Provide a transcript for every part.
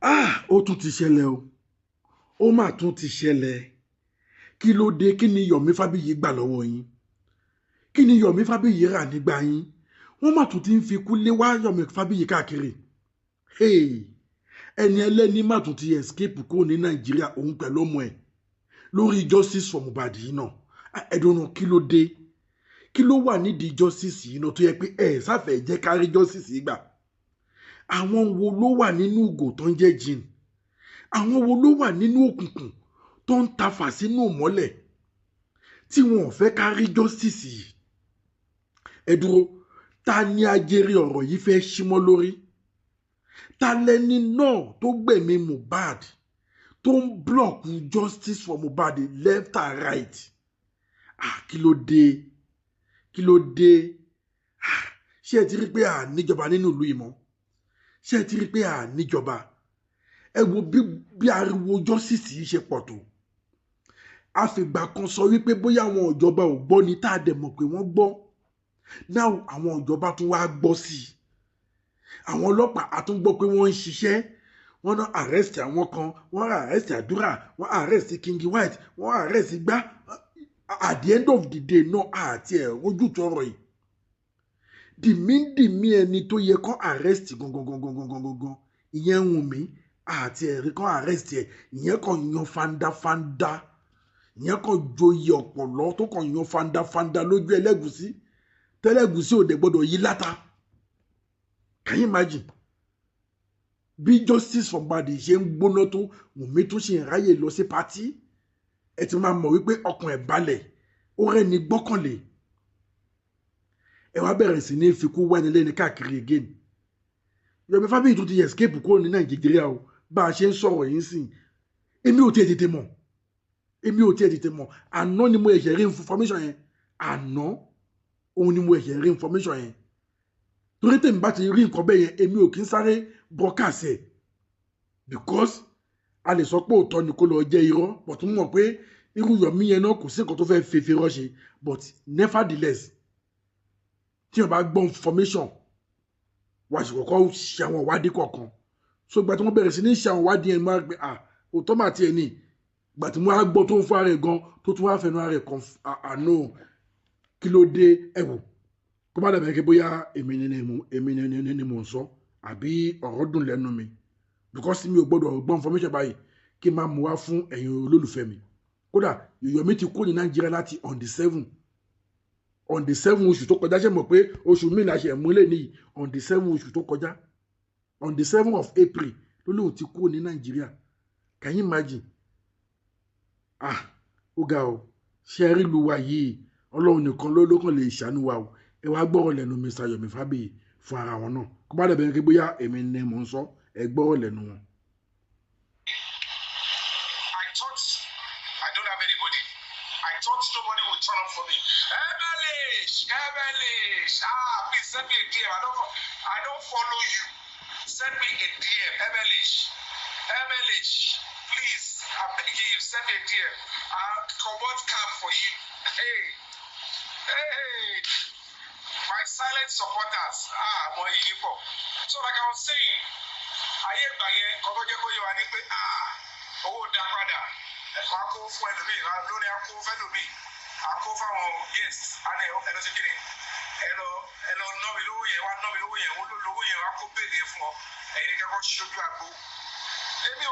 Ah, ó tún ti ṣẹlẹ̀ o. Ó mà tún ti ṣẹlẹ̀. Kí ló dé? Kí ni Yomi Fabiyi gbà lọ́wọ́ yín? Kí ni Yomi Fabiyi rà nígbà yín? Wọ́n mà tún ti ń fi ikú lé wá Yomi Fabiyi káàkiri. Hey, ẹni ẹlẹ́ni mà tún ti escape kúrò ní Nàìjíríà, òun pẹ̀lú ọmọ ẹ̀, lórí justice for Mohbad yìí náà. Ẹ̀dùn, kí ló dé? Kí ló wà nídìí justice yìí náà tó yẹ pé ẹ sáfẹ́ jẹ́ kárí justice yìí gbà? Àwọn wo ló wà nínú ìgò tó ń jẹ́ jinn? Àwọn wo ló wà nínú òkùnkùn tó ń tafà sínú ìmọ́lẹ̀ tí wọn ò fẹ́ kárí justice yìí? Ẹ dúró, ta ni ajere ọ̀rọ̀ yìí fẹ́ símọ́ lórí? Ta lẹni náà tó gbẹ̀mí Mohbad, tó ń block justice for Mohbad left and right? Ah, kí ló dé? Kí ló dé? Ah, ṣé ẹ ti rí pé à níjọba nínú ìlú yìí mọ́? Ṣé ẹ ti rí pé à níjọba? Ẹ wo bí ariwo justice yìí ṣe pọ̀ tó. Àfìgbà kan sọ wípé bóyá àwọn ìjọba ò gbọ́ ni, tá a dẹ̀ mọ̀ pé wọ́n gbọ́. Now àwọn ìjọba tún wá gbọ́ sí i. Àwọn ọlọ́pàá a tún gbọ́ pé wọ́n ń ṣiṣẹ́. Wọ́n náà arrest àwọn kan, wọ́n arrest Àdúrà, wọ́n arrest King White, wọ́n arrest gbá. At the end of the day náà, àti ẹ̀ ojútùú ọ̀rọ̀ yìí, dìmídìmí ẹni tó yẹ kán arrest gangan gangan gangan gangan, ìyẹn Wùnmí, àti ẹ̀rí kán arrest ẹ̀. Ìyẹn kàn yan fandafanda, ìyẹn kàn joyè ọ̀pọ̀lọ́ tó kàn yan fandafanda lójú ẹlẹ́gùsí, tẹ́lẹ̀gùsí ò dẹ̀ gbọ́dọ̀ yí láta. Can you imagine bí justice for Mohbad ṣe ń gbóná tó, Wùnmí tún ṣe ń ráyè lọ sí party? Ẹ ti máa mọ̀ wípé ọkàn ẹ̀ balẹ̀, ó rẹ́ni gbọ́kànlé. Ẹ wá bẹ̀rẹ̀ sí ní fikú wẹ́ni lẹ́ni káàkiri again. Yomi Fabiyi tún ti escape kúrò ní Nàìjíríà o. Bá a ṣe ń sọ̀rọ̀ yìí sìn, èmi ò tiẹ̀ tètè mọ̀, èmi ò tiẹ̀ tètè mọ̀. Àná ni mo ẹ̀ṣẹ̀ rí information yẹn. Àná òun ni mo ẹ̀ṣẹ̀ rí information yẹn, torí tèmi bá ti rí nǹkan bẹ́ẹ̀ yẹn, èmi ò kí ń sáré broadcast ẹ̀, because a lè sọ pé òótọ́ ni, kó lọ jẹ́ irọ́, but mo mọ̀ pé irú Yomi yẹn náà, kò sí nǹkan tó fẹ́ fefe rọ́ṣe. But nevertheless, tí wọ́n bá gbọ́ information, wàá sì kọ́kọ́ ṣe àwọn ìwádìí kọ̀ọ̀kan. So ìgbà tí wọ́n bẹ̀rẹ̀ sí ní ṣe àwọn ìwádìí yẹn, máa gbé, ah, òótọ́ mà tiẹ̀ ní. Ìgbà tí wọ́n á gbọ́ tó ń fún ara ẹ̀ gan, tó tún wá fẹnu ara ẹ̀ kan, àná kí ló dé? Ẹ wò, kó má dàbẹ̀ kí bóyá èmi ni mò ń sọ àbí ọ̀rọ̀ dùn lẹ́nu mi, because mi ò gbọ́dọ̀ gbọ́ information báyìí kí n máa mú wá fún ẹ̀yin olólùfẹ́ mi. Kódà Yomi ti kúrò ní Nàìjíríà láti on the 7 oṣù tó kọjá. Ṣe mọ̀ pé oṣù mi la ṣe múlẹ̀ níyì? On the 7 oṣù tó kọjá, on the 7 of April ló lóun ti kúrò ní Nàìjíríà. Can you imagine? Ah, ó ga o. Ṣe rí lu wa yìí, Ọlọ́run nìkan ló lókàn lè ṣàánú wa o. Ẹ wá gbọ́rọ̀ lẹ́nu Mr. Yomi Fabiyi fún ara wọn náà, kó má dàbẹ̀ pé bóyá èmi ni mò ń sọ. Ẹ gbọ́rọ̀ lẹ́nu wọn. I thought I don't have anybody. I thought nobody would turn up for me. Emelish, Emelish, ah, please send me a DM. I don't follow you. Send me a DM, Emelish, Emelish, please. I'm begging you, send me a DM. I'll convert cap for you. Hey, hey, my silent supporters. Ah, mo yìí pọ̀. So like I was saying, ayé ìgbà yẹn, nǹkan tó jẹ́ kó yé wa ní pé, ah, owó dá padà, ẹ̀kọ́ akó fún ẹlòmíì lónìí, akó fẹ́lòmíì, akó fáwọn guests alẹ́. Ẹ lọ sí kíni, ẹ lọ ná mi lówó yẹn, wá ná mi lówó yẹn, wọ́n lówó yẹn, wá kó béèrè fún ọ. Ẹ̀yin ní kẹ́kọ̀ọ́ ṣojú àgbo. Èmi ò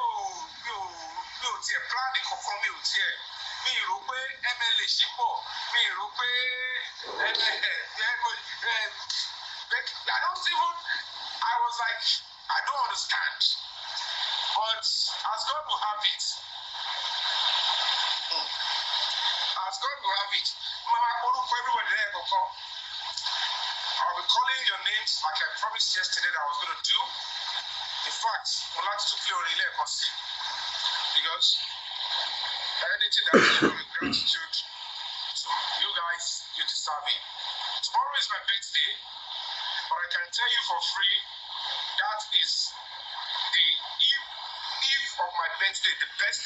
mi ò mi ò tiẹ̀ plan kankan, mi ò tiẹ̀, mi rò pé MLA ṣì ń bọ̀, mi rò pé I don't even, I was like, I don't understand. But as God will have it, as God will have it, Mama orúkọ everybody lẹ́ẹ̀kọ̀kan. I'll be calling your names like I promised yesterday that I was going to do. In fact, mo láti tún play orin lẹ́ẹ̀kan sí, because anything that is do with gratitude to you guys, you deserve it. Tomorrow is my birthday, but I can tell you for free, that is the eve of my birthday, the best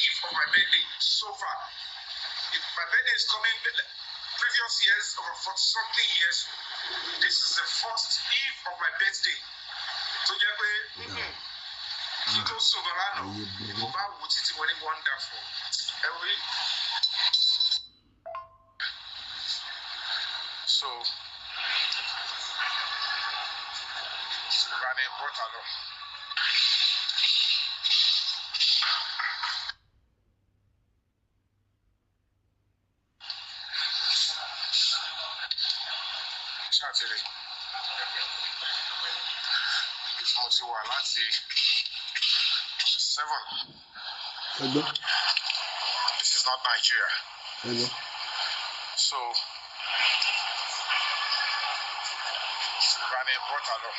eve of my birthday so far. If my birthday is coming, previous years, over 40 something years, this is the first eve of my birthday tó jẹ́ pé kí Tó sùn gan lánàá, Ayé burú. mo bá wò títí, mo ní wonderful. Ẹ wí. So ìgbà ni bọ́tà lọ. Ṣáàtìrì ibi tí mo ti wà láti 7. Ẹ gbọ́. This is not Nigeria. Ẹ gbọ́. So ìgbà ni bọ́tà lọ.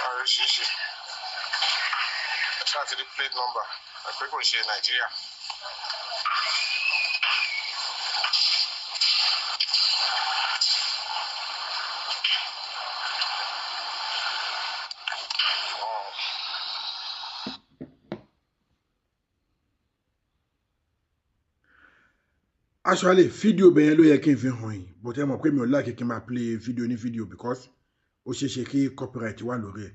Oríṣiríṣi ẹ ṣáà ti rí plate number ẹ pé kò ṣe Nàìjíríà. Oh. Actually, fídíò bẹ́ẹ̀ ló yẹ kí n fi hàn yín, but ẹ mọ̀ pé mi ò like kí n máa play fídíò ní fídíò because ó ṣeé ṣe kí copyright wà lórí ẹ̀.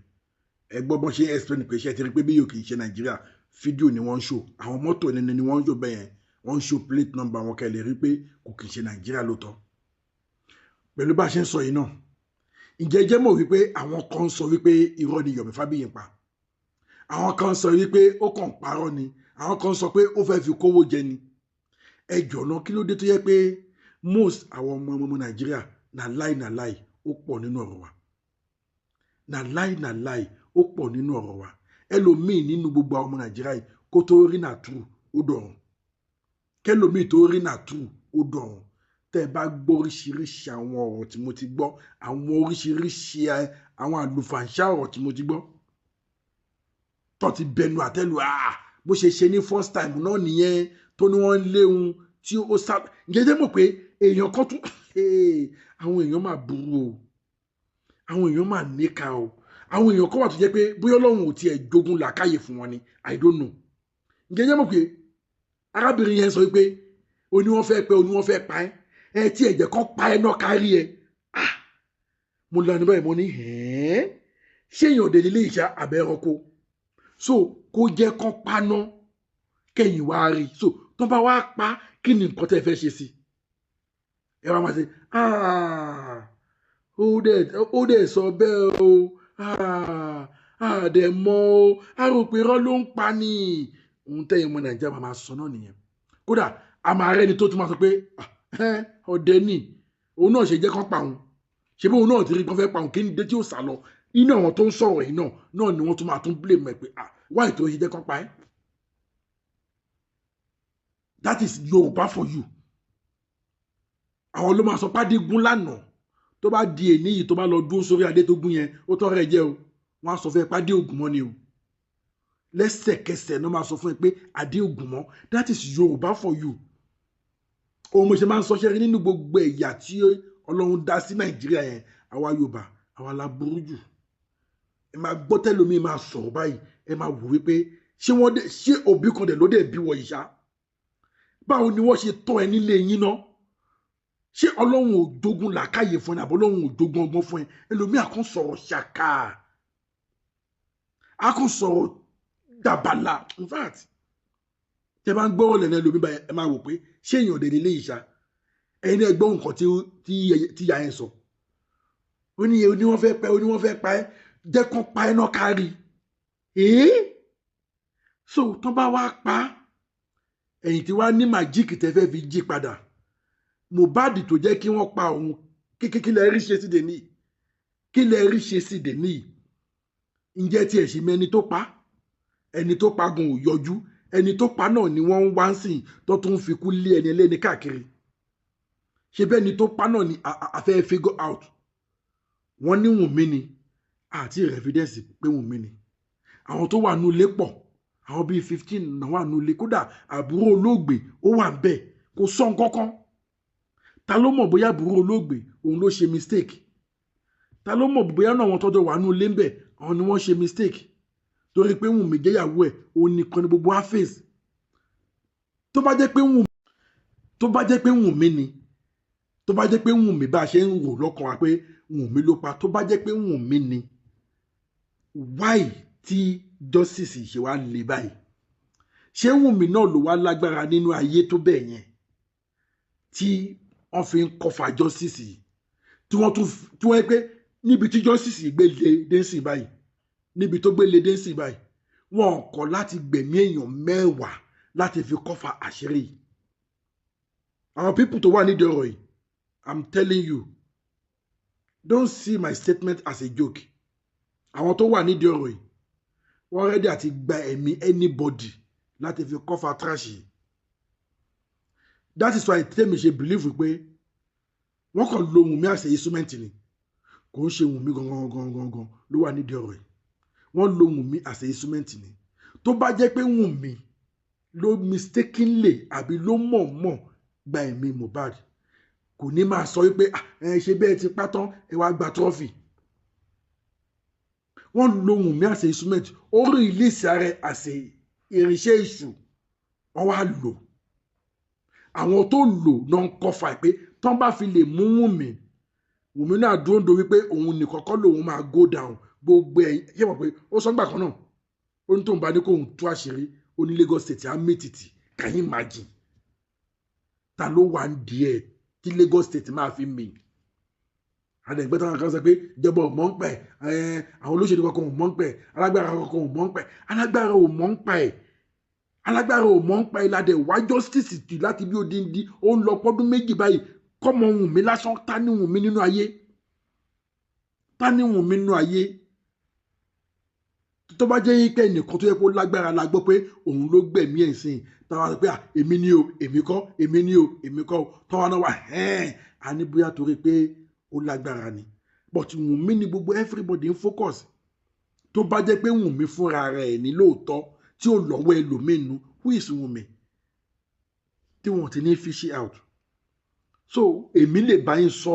Ẹ gbọ́ bọ́n ṣe explain pé ṣe ti rí pé bí yóò kì í ṣe Nàìjíríà, fídíò ni wọ́n ń show, àwọn mọ́tò nínú ni wọ́n ń show bẹ́ẹ̀ yẹn, wọ́n ń show plate number wọn kẹ́ lè rí pé kò kì í ṣe Nàìjíríà lóòótọ́. Pẹ̀lú bá a ṣe ń sọ yìí náà, ǹjẹ́ jẹ́ mọ̀ wípé àwọn kan sọ wípé irọ́ ni Yomi Fabiyi pa, àwọn kan sọ wípé ó kàn parọ́ ni, àwọn kan sọ pé ó fẹ́ fi kówó jẹ ni. Ẹ jọ̀nà, kí ló dé tó yẹ pé most àwọn ọmọ ọmọ Nàìjíríà, na lie na lie ó pọ̀ nínú ọ̀rọ̀ wa, na lie na lie ó pọ̀ nínú ọ̀rọ̀ wa? Ẹlòmíì nínú gbogbo àwọn ọmọ Nàìjíríà yìí, kó tó rí na true, ó dọ̀rùn. Kẹlòmíì tó rí na true, ó dọ̀rùn. Tẹ́ ẹ bá gbọ́ oríṣiríṣi àwọn ọ̀rọ̀ tí mo ti gbọ́, àwọn oríṣiríṣi àwọn àlùfàǹṣá ọ̀rọ̀ tí mo ti gbọ́ tó ti bẹnu àtẹ́lu, bó ṣe ṣe ní first time náà nìyẹn tó ní wọ́n léwu tí ó sá. Ǹjẹ́ jẹ́ mọ̀ pé èèyàn kan tún, àwọn èèyàn máa burú o, àwọn èèyàn máa níka o, àwọn èèyàn kan wà tó jẹ́ pé bóyá Ọlọ́run ò tiẹ̀ jogún làákàyè fún wọn ni, I don't know. Ǹjẹ́ jẹ́ mọ̀ pé arábìnrin yẹn sọ pé ó ní wọ́n fẹ́ pẹ́, ó ní wọ́n fẹ́ pa ẹ́, ẹ tí ẹ̀jẹ̀ kan pa ẹ́ náà kárí ẹ. Ah, mo lọ ní báyìí, mo ní ẹ̀ẹ́n, ṣé èèyàn òde nílé ìṣá àbẹ̀ ẹranko? So kó jẹ́ kán paná kẹ́yìn wá rí. So tó bá wá pa, kí ni nǹkan tẹ́ fẹ́ ṣe sí ẹ? Wá máa ṣe, ó dẹ̀ sọ bẹ́ẹ̀ o, àdẹ̀ mọ́ o, a rò pé irọ́ ló ń pa ni. Ohun tẹ́yìn ọmọ Nàìjíríà máa sọ náà nìyẹn. Kódà a máa rẹ́ni tó tún máa sọ pé ọ̀dẹ ni òun náà, ṣe jẹ́ kán pa òun, ṣe bí òun náà ti rí kán fẹ́ pa òun, kí ni dé tí ó sá lọ? Inú àwọn tó ń sọ̀rọ̀ yìí náà ni wọ́n tún máa tún blame ẹ̀ pé, ah, why tó ṣe jẹ́ kán pa ẹ́? That is Yorùbá for you. Àwọn ló máa sọ pádégún lánàá, tó bá di èní yìí, tó bá lọ dúró sórí adé tó gún yẹn, ó tọrọ ẹ jẹ o, wọ́n á sọ fún ẹ pádé ògùn mọ́ ni o. Lẹ́sẹ̀kẹsẹ̀ ló máa sọ fún ẹ pé adé ògùn mọ́. That is Yorùbá for you. Òun mo ṣe máa ń sọ, ṣẹ́rí nínú gbogbo ẹ̀yà tí Ọlọ́run dá sí Nàìjíríà yẹn, àwa Yorùbá, àwa la burú jù. Ẹ máa gbọ́ tẹ́lómi máa sọ̀rọ̀ báyìí, ẹ máa wò wípé ṣé wọ́n dé, ṣé òbí kan dẹ̀ ló dẹ̀ bí wọ ìṣá? Báwo ni wọ́n ṣe tọ́ ẹ nílé yín náà? Ṣé Ọlọ́run ò jogún làákàyè fún ẹ, àbọ̀ Ọlọ́run ò jogún ọgbọ́n fún ẹ? Ẹlòmíì àkàn sọ̀rọ̀ ṣàkà, àkàn sọ̀rọ̀ dàbàlà. In fact, tẹ bá ń gbọ́rọ̀ lẹ́nu ẹlòmíì báyìí, ẹ máa wò pé ṣé èèyàn òde nílé ìṣá? Ẹ̀yin náà gbọ́ nǹkan tí ìyá yẹn sọ. Ó ní ó ní wọ́n fẹ́ pẹ́, ó ní wọ́n fẹ́ pa ẹ́, jẹ́ kán pa ẹ́ náà kárí. Èé, so tán bá wá pa, ẹ̀yìn tí wàá ní magic tẹ́ fẹ́ fi jí padà Mohbad tó jẹ́ kí wọ́n pa òun, kí lẹ rí ṣe sí dèní? Kí lẹ rí ṣe sí dèní? Ǹjẹ́ tí ẹ̀ ṣì mẹ́ni tó pa? Ẹni tó pa gan ò yọjú. Ẹni tó pa náà ni wọ́n ń wá ń sìn, tó tún fi kú lé ẹni ẹlẹ́ni káàkiri. Ṣe bẹ́ẹ̀ ni tó pa náà ni a fẹ́ figure out. Wọ́n ní Wùnmí ni, àti evidence pé Wùnmí ni. Àwọn tó wà nù ilé pọ̀, àwọn bíi 15 náà wà nù ilé. Kódà àbúrò olóògbé ó wà ń bẹ̀, kò sọ nǹkankan. Ta ló mọ̀ bóyá àbúrò olóògbé òun ló ṣe mistake? Ta ló mọ̀ bóyá náà àwọn tọ́jọ́ wà nù ilé ń bẹ̀, àwọn ni wọ́n ṣe mistake? Torí pé Wùnmí jẹ́yàwó ẹ̀, òun nìkan ni gbogbo á face. Tó bá jẹ́ pé Wùnmí, tó Tó bá jẹ́ pé Wùnmí ni, tó bá jẹ́ pé Wùnmí, bá a ṣe ń rò lọ́kàn wa pé Wùnmí ló pa, tó bá jẹ́ pé Wùnmí ni, why tí justice ṣe wá le báyìí? Ṣé Wùnmí náà ló wá lágbára nínú ayé tó bẹ́ẹ̀ yẹn tí wọ́n fi ń cover justice yìí, tí wọ́n tún tí wọ́n yẹ pé níbi tí justice gbé lé dé sí báyìí, níbi tó gbé lé dé sí báyìí, wọn kọ̀ láti gbẹ̀mí èèyàn 10 láti fi cover àṣírí yìí? Àwọn people tó wà nídìí ọ̀rọ̀ yìí, I'm telling you, don't see my statement as a joke. Àwọn tó wà nídìí ọ̀rọ̀ yìí, wọ́n ready àti gba ẹ̀mí anybody láti fi cover trash yìí. That is why tèmi ṣe believe pé wọ́n kàn lo Wùnmí as a instrument ni. Kò ń ṣe Wùnmí gangan gangan gangan ló wà nídìí ọ̀rọ̀ yìí. Wọ́n lo Wùnmí as a instrument ni. Tó bá jẹ́ pé Wùnmí ló mistakenly àbí ló mọ̀ọ́mọ̀ gba ẹ̀mí Mohbad, kò ní máa sọ wípé, "Ah, ẹ ṣe bẹ́ẹ̀ ti pa tán, ẹ wá gba trophy." Wọ́n lo Wùnmí as a instrument. Ó release ara ẹ̀ as a irinṣẹ́ èṣù. Wọ́n wá lò, àwọn tó lò náà ń cover pé tán bá fi lè mú Wùnmí, Wùnmí náà dúró ń do wípé òun nìkan kọ́ lòun máa go down. Gbogbo ẹ̀ ṣé mọ̀ pé ó sọ́ngbà kan náà, ó ní tóun bá ní kóun tú àṣírí, ó ní Lagos State á mì tìtì. Can you imagine? Ta ló wà ń di ẹ̀ tí Lagos State máa fi mì? Àdẹ̀gbẹ́ táwọn kan sọ pé ìjọba ò mọ̀ ń pẹ̀ ẹ̀, àwọn olóṣèlú kankan ò mọ̀ ń pẹ̀, alágbára kankan ò mọ̀ ń pẹ̀, alágbára ò mọ̀ ń pẹ̀, alágbára ò mọ̀ ń pa ìlàdẹ̀ wá justice tì láti bí odindi ó ń lọ pọ́dún 2 báyìí. Kọ́mọ Wùnmí lásán, ta ní Wùnmí nínú ayé? Ta ní Wùnmí nínú ayé? Tó bá jẹ́ pé ẹnìkan tó yẹ kó lágbára la gbọ́ pé òun ló gbẹ̀mí ẹ̀ sìn, táwa sọ pé, "À, èmi ni o, èmi kọ́, èmi ni o, èmi kọ́ o," táwa náà wà hẹ́ẹ̀, a ní bóyá torí pé ó lágbára ni. But Wùnmí ni gbogbo everybody ń focus. Tó bá jẹ́ pé Wùnmí fúnra rẹ̀ ní lóòótọ́ tí ò lọ́wọ́ ẹlòmíín nu, who is Wùnmí tí wọ́n ti ní fish out? So èmi lè bá yín sọ,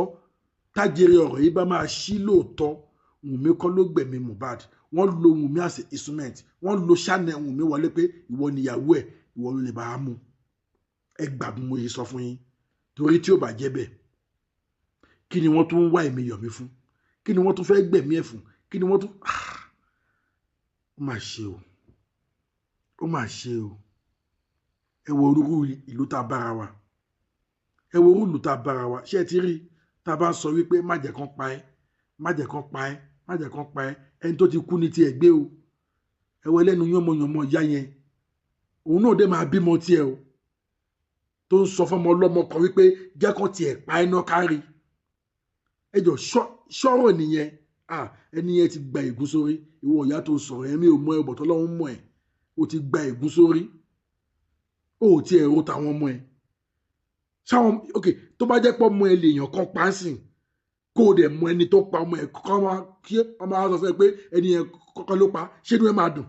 tájèrè ọ̀rọ̀ yìí bá máa ṣí lóòótọ́, Wùnmí kọ́ ló gbẹ̀mí Mohbad. Wọ́n lo Wùnmí as a instrument. Wọ́n lo channel Wùnmí wọlé pé ìwọ níyàwó ẹ̀, ìwọ ló lè bá a mú. Ẹ gbà bí mo yìí sọ fún yín, torí tí ò bá jẹ́ bẹ́ẹ̀, kí ni wọ́n tún ń wá ẹ̀mí Yọ̀mí fún? Kí ni wọ́n tún fẹ́ gbẹ̀mí ẹ̀ fún? Kí ni wọ́n tún? Ó mà ṣe o, ó mà ṣe o. Ẹ wo orúkú ìlú tá a bára wa, ẹ wo orú ìlú tá a bára wa. Ṣé ẹ ti rí tá a bá ń sọ wípé má jẹ́ kán pa ẹ́, má jẹ́ kán pa ẹ́, má jẹ́ kán pa ẹ́? Ẹni tó ti kú ní tiẹ̀ gbé o. Ẹ wo ẹlẹ́nu yánmọyànmọ ìyá yẹn, òun náà dé máa bímọ tiẹ̀ o, tó ń sọ fọmọ ọlọ́mọ kan wípé jẹ́ kán tiẹ̀ pa ẹ́ náà kárí. Ẹ jọ, ṣọ́rọ̀ nìyẹn. Ẹni yẹn ti gba ègún sórí. Ìwọ ìyá tó sọ̀rọ̀ yẹn, mi ò mọ ẹ bọ̀, tọ́lọ́run mọ̀ ẹ́. O ti gba ègún sórí. O ò tiẹ̀ ro tàwọn ọmọ ẹ ṣáwọn. Ok, tó bá jẹ́ pé ọmọ ẹ lèèyàn kan pa á sìn, kó o dẹ̀ mọ ẹni tó pa ọmọ ẹ, kọ́ máa kí ọmọ á sọ fún ẹ pé ẹni yẹn kọ́kọ́ ló pa, ṣé inú ẹ máa dùn?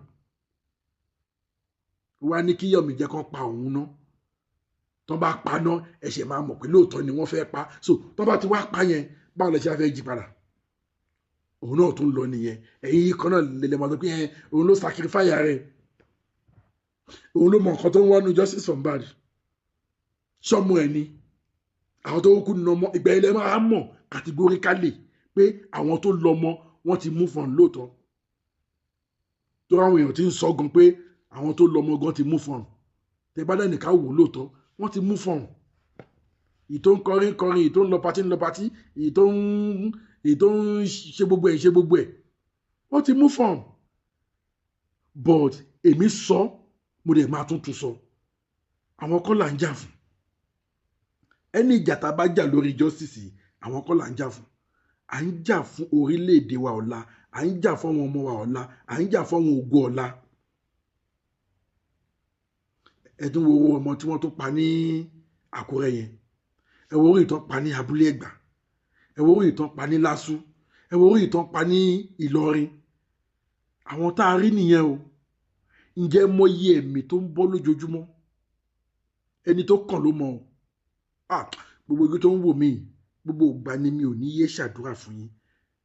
Wá ní kí Yọ̀mí jẹ́ kán pa òun ná. Tó bá pa ná, ẹ̀ṣẹ̀ máa mọ̀ pé lóòótọ́ ni wọ́n fẹ́ pa. So tó bá ti wá pa yẹn, báwo lẹ ṣe fẹ́ jí padà? Òun náà tún lọ nìyẹn. Ẹ̀yin kan náà lè máa sọ pé ẹ òun ló sacrifice rẹ̀, òun ló mọ nǹkan tó ń wá nu justice for Mohbad. Sọmọ ẹ ni àwọn tó kú nínú ọmọ ìgbà ilẹ̀ máa mọ̀ categorically pé àwọn tó lọ́mọ wọ́n ti move on lóòótọ́, tó àwọn èèyàn ti ń sọ gan pé àwọn tó lọ́mọ gan ti move on. Tẹ bá dẹ́nìká wò lóòótọ́, wọ́n ti move on. Ìyí tó ń kọrin kọrin, ìyí tó ń lọ party ń lọ party, èyí tó ń ṣe gbogbo ẹ̀ ṣe gbogbo ẹ̀, wọ́n ti move on. But èmi sọ, mo dẹ̀ máa tún tún sọ, àwọn kọ́ là ń jà fún. Ẹni ìjà tá a bá jà lórí justice yìí, àwọn kọ́ là ń jà fún. À ń jà fún orílẹ̀-èdè wa ọ̀la, à ń jà fún àwọn ọmọ wa ọ̀la, à ń jà fún àwọn ògo ọ̀la. Ẹ tún wo owó ọmọ tí wọ́n tún pa ní Àkúrẹ́ yẹn, ẹ wo orí ìtàn pa ní Abúlé Ẹ̀gbá, ẹ wo orí ìtàn pa ní Lásù, ẹ wo orí ìtàn pa ní Ìlọrin. Àwọn tá a rí nìyẹn o. Ǹjẹ́ mọ iye ẹ̀mí tó ń bọ́ lójoojúmọ́? Ẹni tó kàn ló mọ̀ o. Ah, gbogbo igi tó ń wò mí, gbogbo ìgbà ni mi ò ní yé ṣàdúrà fún yín.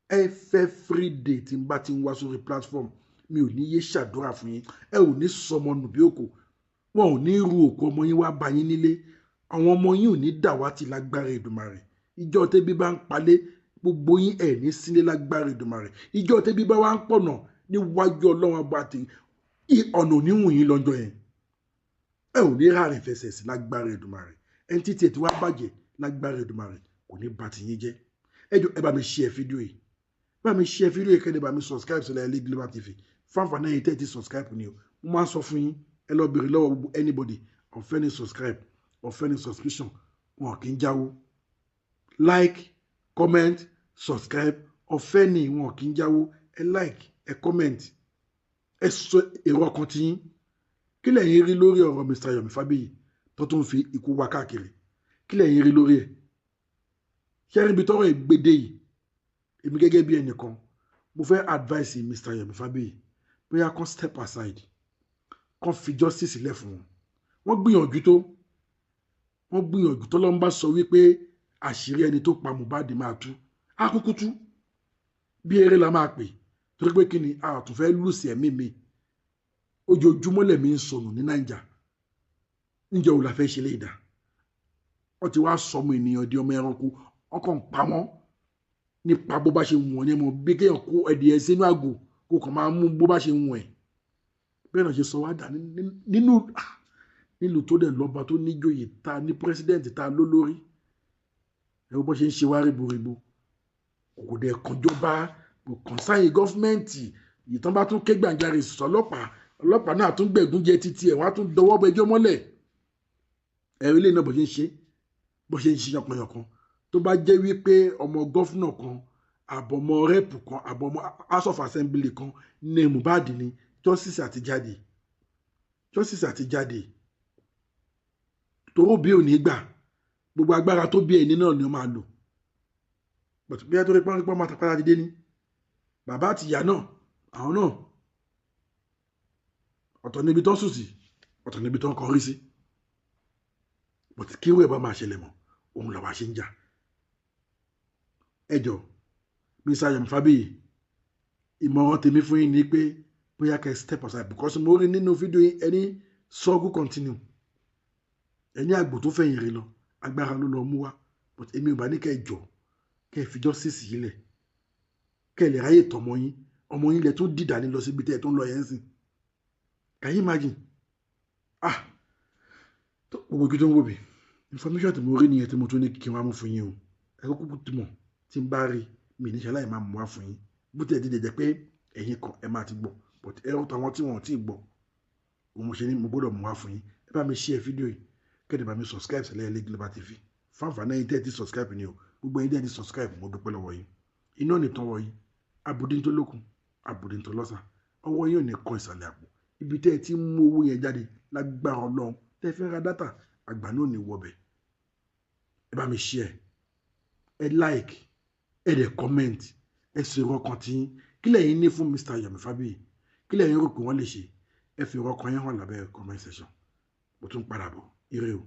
Every day tí n bá ti ń wá sórí platform, mi ò ní yé ṣàdúrà fún yín. Ẹ ò ní sọmọ nù bí òkò, wọn ò ní ru òkú ọmọ yín wá bá yín nílé. Àwọn ọmọ yín ò ní dàwátì lágbára Èdùmàrè. Ìjọ tẹ́bí bá ń palẹ̀, gbogbo yín ẹ̀ ní sílé lágbára Èdùmàrè. Ìjọ tẹ́bí bá wá ń pọ̀nà níwájú Ọlọ́run ọba àti ọ̀nà oníwùn yín lọ́jọ́ yẹn, ẹ ò ní ráàrin fẹsẹ̀ sí lágbára Èdùmàrè. Ẹni títí ẹ̀ tí wá bàjẹ́ lágbára Èdùmàrè kò ní bá ti yín jẹ́. Ẹ jọ̀ọ́, ẹ bá mi share fídíò yìí, bá mi share fídíò yìí, kẹ́lẹ́ bá mi subscribe sílẹ̀ Ẹlẹ́ Global TV. Fáǹfààní ẹ̀yin tẹ́ ẹ ti subscribe ni o. Mo máa ń sọ fún yín, ẹ lọ bèrè lọ́wọ́ gbogbo anybody, ọ̀fẹ́ ni subscribe, ọ̀fẹ́ ni subscription, wọn kì í jáwó. Like, comment, subscribe, ọ̀fẹ́ ni, wọn kì í jáwó. Ẹ like, ẹ comment, ẹ sọ èrò ọkàn tí yín. Kí lẹ̀yin rí lórí ọ̀rọ̀ Mr. Yomi Fabiyi tó tún fi ikú wá káàkiri? Kí lẹ̀yin rí lórí ẹ̀? Ṣé rí ibi tọ́rọ̀ ìgbédè yìí? Èmi gẹ́gẹ́ bí ẹnìkan, mo fẹ́ advice Mr. Yomi Fabiyi, bóyá kán step aside, kán fi justice sílẹ̀ fún wọn. Wọ́n gbìyànjú tó, wọ́n gbìyànjú tó. Lọ́n bá sọ wípé àṣírí ẹni tó pa Mohbad máa tú, á kúkú tú. Bí eré la máa pè, torí pé kí ni, a tún fẹ́ lose ẹ̀mí mi. Ojoojúmọ́ lẹ̀mí ń sọnù ní Naija. Níjẹ́ òun la fẹ́ ṣe lè dà? Wọ́n ti wá sọmọ ènìyàn di ọmọ ẹranko. Wọ́n kàn pa wọ́n nípa bó bá ṣe wù wọ́n ní ẹmọ, bí kéèyàn kó ẹdìyẹ sínú àgò, kó kàn máa mú bó bá ṣe wù ẹ́. Bẹ́ẹ̀ náà ṣe sọ wá dà nínú nílùú tó dẹ̀ lọ́ba, tó níjòyè, ta ní president, ta lólórí. Ẹ bó ṣe ń ṣe wá ríboríbo, kò dẹ̀ kànjọba, kò kàn sáyé government. Ìtàn bá tún ké gbàǹjarè sọlọ́pàá, ọlọ́pàá náà tún gbẹ̀gún jẹ títí ẹ̀, wọ́n á tún dọwọ́ bọ ẹjọ́ mọ́lẹ̀. Ẹ̀rí lè náà bó ṣe ń ṣe, bó ṣe ń ṣe yànkanyànkan. Tó bá jẹ́ wípé ọmọ governor kan, àbọ̀mọ rep kan, àbọ̀mọ House of Assembly kan ní Mohbad ní, justice àti jáde, justice àti jáde. Toró bí ò ní gbà, gbogbo agbára tó bí ẹni náà ni ó máa lò. But bí ẹ tó rí pọ́npọ́n máa tàpátá dídé ní bàbá àti ìyá náà, àwọn náà, ọ̀tọ̀ níbi tó ń sùn sí, ọ̀tọ̀ níbi tó ń kọrí sí. But kí irú ẹ̀ bá máa ṣẹlẹ̀ mọ́, òun làwa ṣe ń jà. Ẹ jọ, Mr. Yomi Fabiyi, ìmọ̀ràn tèmi fún yín ni pé bóyá kẹ́ step aside, because mo rí nínú fídíò yín, ẹni struggle continue, ẹni àgbò tó fẹ̀yìn rè lọ, agbára ló lọ mú wá. But èmi ò bá ní kẹ́ ẹ jọ, kẹ́ ẹ fi justice yìí lẹ̀, kẹ́ ẹ lè ráyè tọmọ yín. Ọmọ yín lẹ tún dìdà ní lọ síbi tẹ́ ẹ tó ń lọ yẹn sìn. Can you imagine? Ah, gbogbo ojú tó ń wò mí, information tí mo rí nìyẹn tí mo tún ní kí n wá mú fún yín o. Ẹ kúkú tí mọ̀, tí n bá rí mi ní ṣaláì máa mú wá fún yín. Bó tiẹ̀ dídẹ̀ jẹ́ pé ẹ̀yin kan ẹ máa ti gbọ́, but ẹ rọ́ tàwọn tí wọ́n ò tí ì gbọ́, òun mo ṣe ní mo gbọ́dọ̀ mú wá fún yín. Ẹ bá mi share fídíò yìí, kẹ́ẹ̀dẹ̀ bá mi subscribe sílẹ̀ Ẹlẹ́ Global TV. Fáǹfààní ẹ̀yin tẹ́ ẹ ti subscribe ni o. Gbogbo ẹ̀yin tẹ́ ẹ ti subscribe, mo dúpẹ́ lọ́wọ́ yín. Iná ò ní tán wọ yín, abùdí tó lókun, abùdí tó lọ́sà, ọwọ́ yín ò ní kan ìsàlẹ̀ àpò. Ibi tẹ́ ẹ ti mú owó yẹn jáde, lágbára Ọlọ́run, tẹ́ ẹ fẹ́ ra data, àgbà náà ò ní wọbẹ̀. Ẹ bá mi share, ẹ like, ẹ dẹ̀ comment, ẹ sì rọ ọkàn tí yín. Kí lẹ̀yin ní fún Mr. Yomi Fabiyi? Kí lẹ̀yin rò pé wọ́n lè ṣe? Ẹ fi ọkàn yín hàn lábẹ́ comment section. Mo tún padà bọ̀. Ire o.